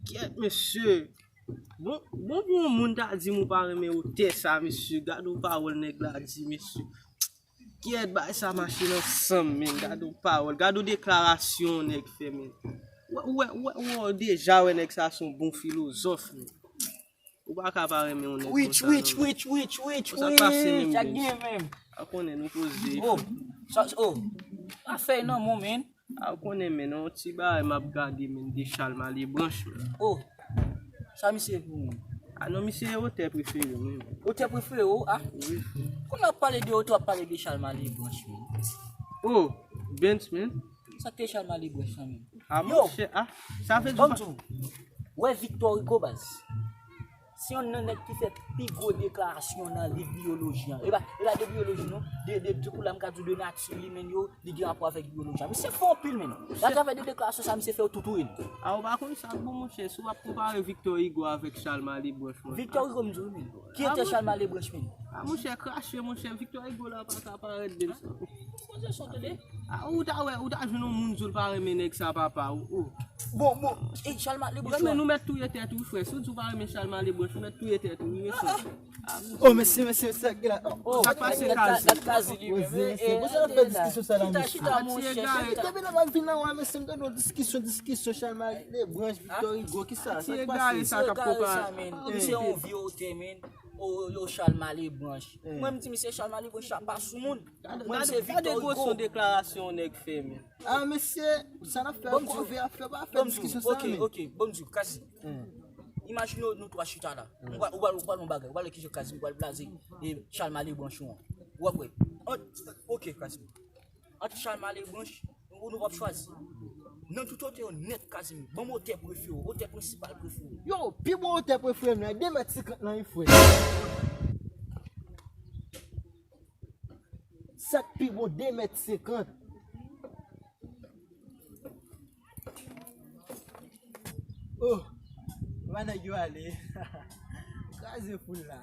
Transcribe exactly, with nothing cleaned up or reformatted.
Kyèt, mesye. Bon, bon, pou yon moun ta di m ou pa renmen otè sa, mesye. Gade yon pawòl nèg la di, mesye. Kyèt, bagay sa mache nan san m, men. Gade yon pawòl. Gade yon deklarasyon nèg fè, men. Ou wè, ou wè, ou wè, ou wè, deja wè nèg sa se yon bon filozòf, men. Ou pa ka pa renmen yon nèg konsa, non, men. Wich, wich, wich, wich, wich, sa k pase menm, Jack gen menm. A konnen nou poze. Oh, sa, oh. Afè nan mon, men. A, ou konnen, men, yon ti bagay m ap gade, men, de Chalma Lebranche, men. Oh, sa misye pou ou? A non, misye e otè prefere m, wi, men. Otè prefere ou, a? Wi. Kounye a w ap pale de otè, w ap pale de Chalma Lebranche, men. Oh, Bens, men. Sa k te Chalma Lebranche lan, men? A, monchè, a, sa vle di ou pa. Ban m di w, wè Victor Hugo, baz. Se yonn nan nèg ki fè pi gwo deklarasyon nan liv biyoloji an. E pa, e pa de biyoloji non, de, de, tankou la m ka di w de nati imen yo, li gen rapò avèk biyoloji an. Misye fò anpil, men. Atravè de deklarasyon sa misye fè yo tout wi. A, ou pa konn sa, bon, monchè, si w ap konpare Victor Hugo avèk Chalma Lebranche, monchè. Victor Hugo, m di w, men. Ki ete Chalma Lebranche, men? A, monchè, krache, monchè, Victor Hugo la pa ka parèt, men. Poze son, tande. A, ou ta wè, ou ta jwenn yon moun di w l pa renmen nèg sa, papa, ou, ou. Bon, bon, e Chalma Lebranche. Bon, men nou mèt touye tèt ou, frè. Si w di w pa renmen Chalma Lebranche, ou mèt touye tèt ou, wi, mesye. Oh, mesye, mesye, sa ki la. Oh, sa k pase, Kazi? Kazi li menm. Poze, mesye. Poze, n ap fè diskisyon sa la, mesye. Chita, chita, monchè, chita. Depi lè m ap vin nan wè, mesye, m tande yon diskisyon, diskisyon, Chalma Lebranche, Victor Hugo, ki sa? Sa k pase? Misye egare sa k ap konpare. Misye yon vye otè, men. O, yo Chalma Lebranche. Mwen, m di misye Chalma Lebranche sa pa sou moun. Mwen, m se Victor Hugo. Gade gwo son deklarasyon nèg fè, men. A, mesye, sa n ap fè, kòve ap fè, pa fè diskisyon sa, men. Ok, ok, bon, m di w, Kazi. Imajine w, nou twa chita la. Ou pral, ou pral, ou pral yon bagay, ou pral wè kijan Kazi pral blaze e Chalma Lebranche ou an. W ap wè. Ant, ok, Kazi. Ant Chalma Lebranche, ou nou p ap chwazi. Nan tout otè yo nèt, Kazi, ban m otè prefere w, otè prensipal prefere w. Yo, pi bon otè prefere m nan, de mèt senkant lan, wi, frè. Sa k pi bon, de mèt senkant. Oh, wè nèg yo ale. Kraze foul la.